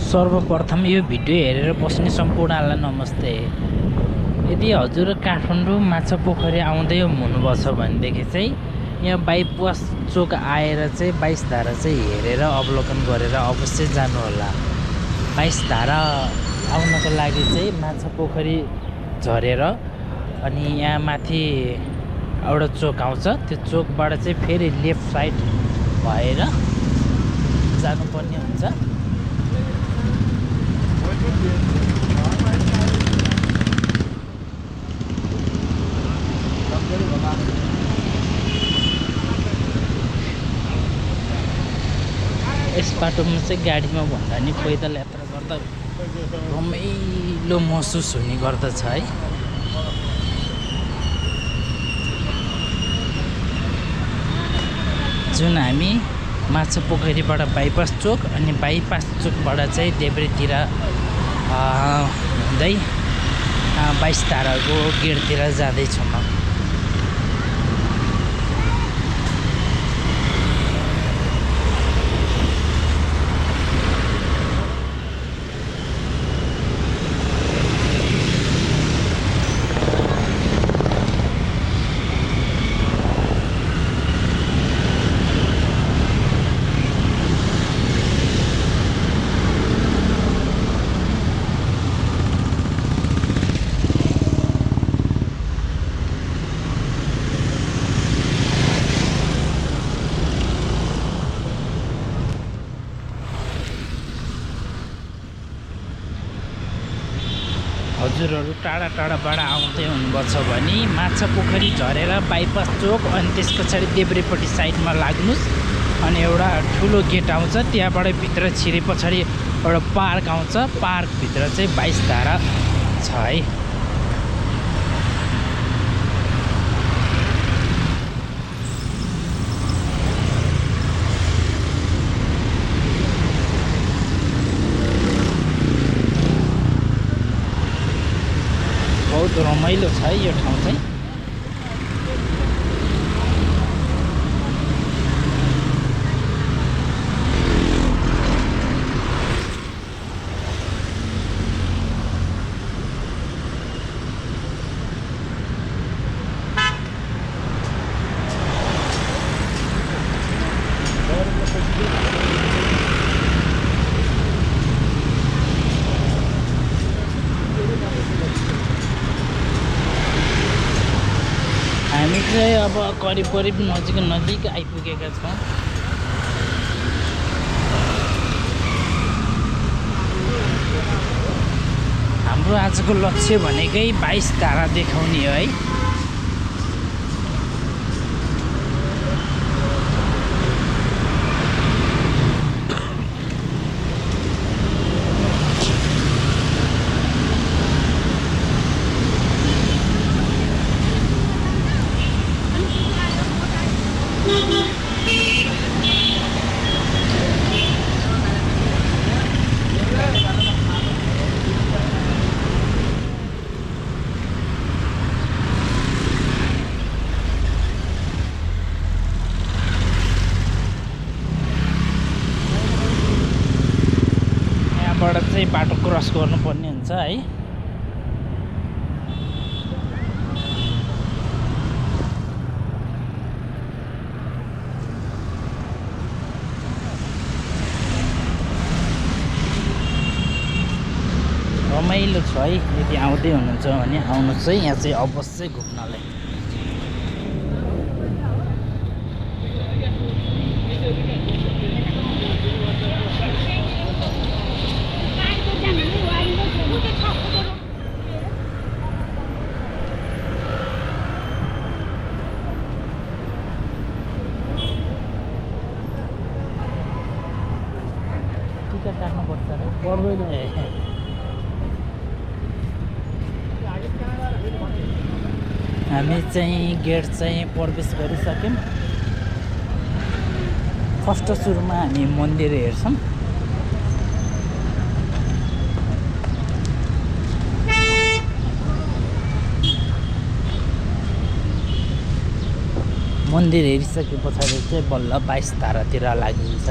सर्वप्रथम यो भिडियो हेरेर बस्ने सम्पूर्णलाई नमस्ते। यदि हजुर काठमाडौँ माछापोखरी आउँदै हुनुभएको छ भनेदेखि चाहिँ यहाँ बाइपास चोक आएर चाहिँ 22 धारा चाहिँ हेरेर अवलोकन गरेर अवश्य जानुहोला। 22 धारा आउनको लागि चाहिँ माछापोखरी झरेर अनि यहाँ माथि एउटा चोक आउँछ, त्यो चोकबाट चाहिँ फेरि लेफ्ट साइड भएर जानुपर्ने हुन्छ। यस बाटोमा चाहिँ गाडीमा भन्दा नि पैदल यात्रा गर्दा रमाइलो महसुस हुने गर्दछ है। जुन हामी माछापोखरीबाट बाइपास चोक अनि बाइपास चोकबाट चाहिँ देब्रेतिर हुँदै 22 धाराको गेटतिर जाँदैछौँ। हजुरहरू टाढा टाढाबाट आउँदै हुनुभएको छ भने माछापोखरी झरेर बाइपास चोक अनि त्यस पछाडि देब्रेपट्टि साइडमा लाग्नुहोस् अनि एउटा ठुलो गेट आउँछ, त्यहाँबाट भित्र छिरे पछाडि एउटा पार्क आउँछ। पार्कभित्र चाहिँ 22 धारा छ है। बहुत रमाइलो छ है यो ठाउँ चाहिँ। हामी चाहिँ अब करिब नजिक आइपुगेका छौँ। हाम्रो आजको लक्ष्य भनेकै 22 धारा देखाउने हो है। बाट चाहिँ बाटो क्रस गर्नुपर्ने हुन्छ है। रमाइलो छ है। यदि आउँदै हुनुहुन्छ भने आउनुहोस् है, यहाँ चाहिँ अवश्य घुम्नलाई। टिकट काट्नुपर्छ र पर्दैन। हामी चाहिँ गेट चाहिँ प्रवेश गरिसक्यौँ। फर्स्ट सुरुमा हामी मन्दिर हेर्छौँ। मन्दिर हेरिसके पछाडि चाहिँ बल्ल 22 धारातिर लागिन्छ।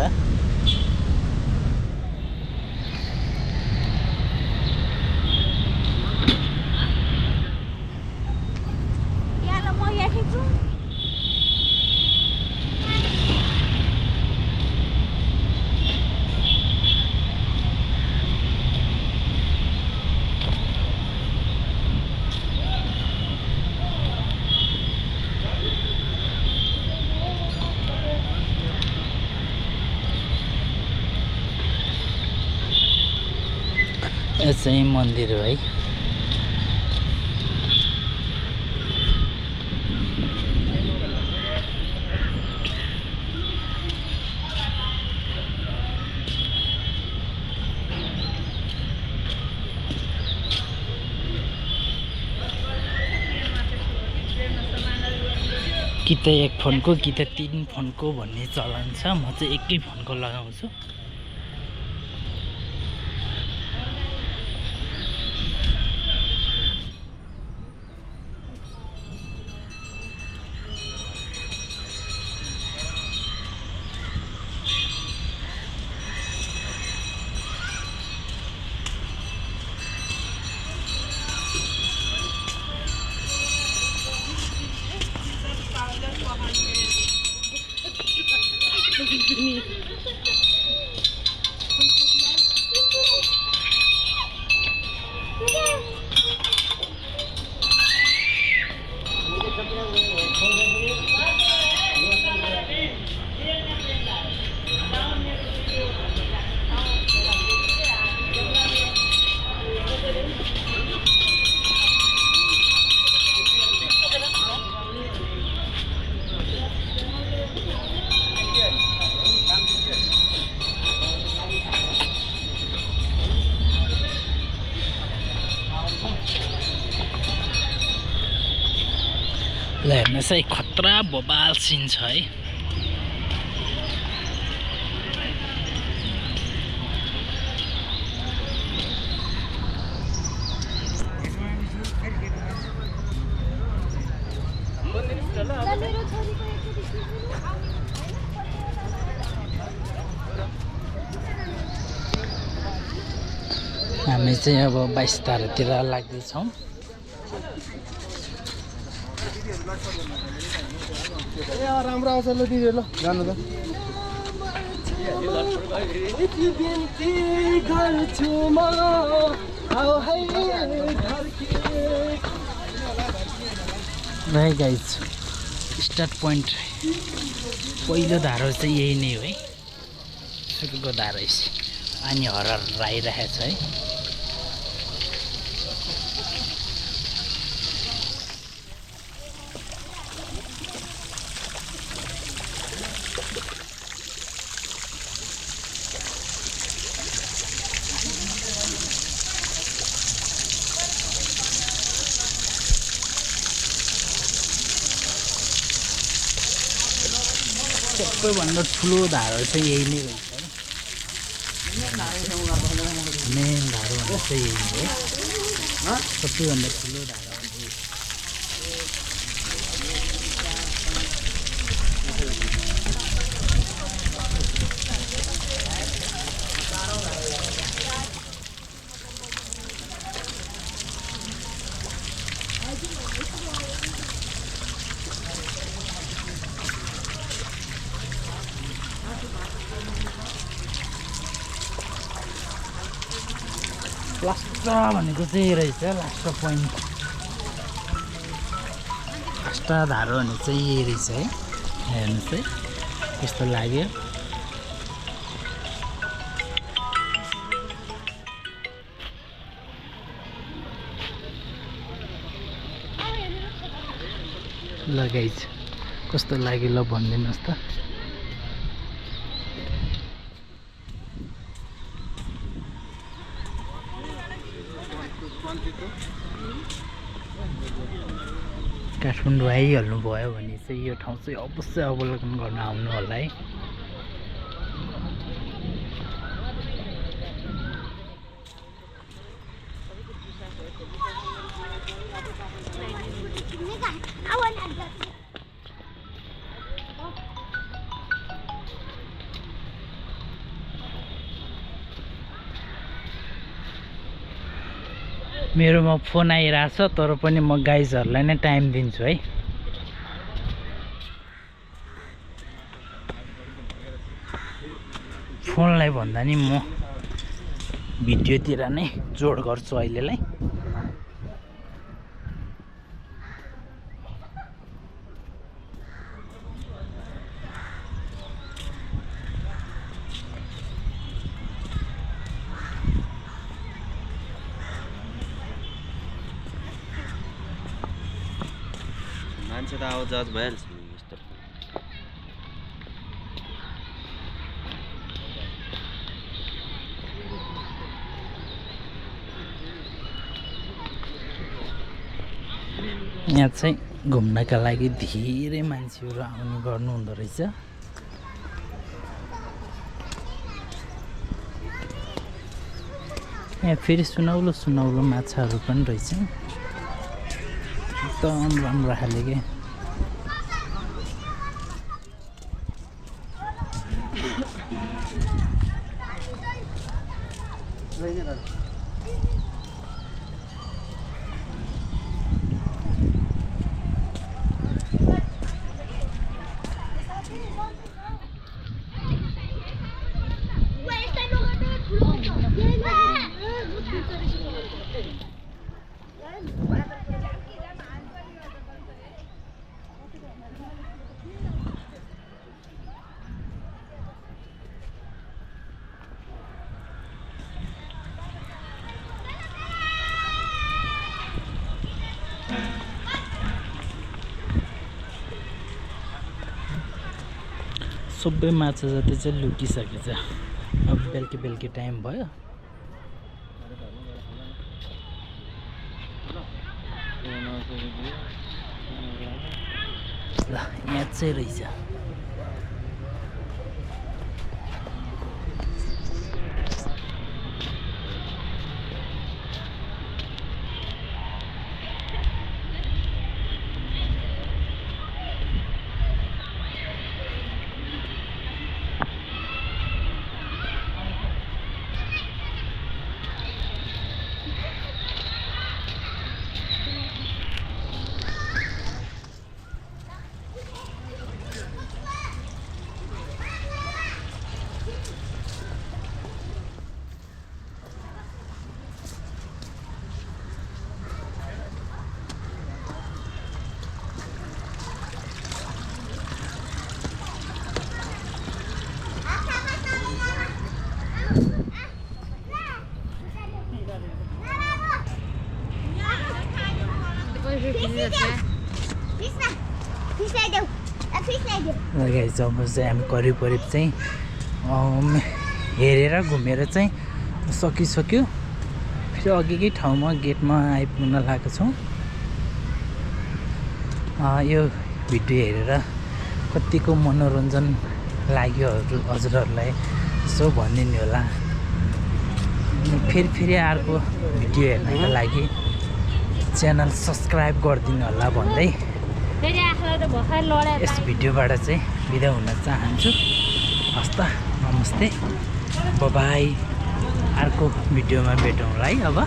यो चाहिँ मन्दिर हो है। कि त एक फोनको कि त 3 फोनको भन्ने चलन छ। म चाहिँ एकै फोनको लगाउँछु। ल हेर्नुहोस् है, खतरा बबाल सिन छ है। हामी चाहिँ अब 22 तारातिर लाग्दैछौँ। राम्रो आउँछ ल दिदी ल जानु त है गाइज, स्टार्ट पोइन्ट पहिलो धारो चाहिँ यही नै हो है। सुरुको धारो पानी हरर आइरहेको छ है। सबैभन्दा ठुलो धारो चाहिँ यही नै हुन्छ है। मेन धारो भन्दा चाहिँ यही हो। सबैभन्दा ठुलो धारो लास्ट भनेको चाहिँ रहेछ लास्ट पोइन्ट। लास्ट धारो भने चाहिँ यही रहेछ है। हेर्नुहोस् है कस्तो लाग्यो। ल गाइज कस्तो लाग्यो ल भनिदिनुहोस् त। काठमाडौँ आइहाल्नु भयो भने चाहिँ यो ठाउँ चाहिँ अवश्य अवलोकन गर्न आउनु होला है। मेरोमा फोन आइरहेछ तर पनि म गाइजहरूलाई नै टाइम दिन्छु है। फोनलाई भन्दा नि म भिडियोतिर नै जोड गर्छु अहिलेलाई। मान्छे त आवाज जात भइहाल्छ नि यस्तो यहाँ चाहिँ घुम्नका लागि धेरै मान्छेहरू आउने गर्नु हुँदो रहेछ। यहाँ फेरि सुनौलो सुनौलो माछाहरू पनि रहेछ, एकदम राम्रो खाले के। सबै माछा जति चाहिँ लुकिसकेछ। अब बेलुकी बेलुकी टाइम भयो। ल यहाँ चाहिँ रहेछ। गाइस अब चाहिँ हामी करिब करिब चाहिँ हेरेर घुमेर चाहिँ सकिसक्यो। फेरि अघिकै ठाउँमा गेटमा आइपुग्न लागेको छौँ। यो भिडियो हेरेर कतिको मनोरञ्जन लाग्यो हजुरहरूलाई यसो भनिदिनु होला। फेरि अर्को भिडियो हेर्नको लागि च्यानल सब्सक्राइब गरिदिनु होला भन्दै यस भिडियोबाट चाहिँ बिदा हुन चाहन्छु। हस् त, नमस्ते, बाई। अर्को भिडियोमा भेटौँला है अब।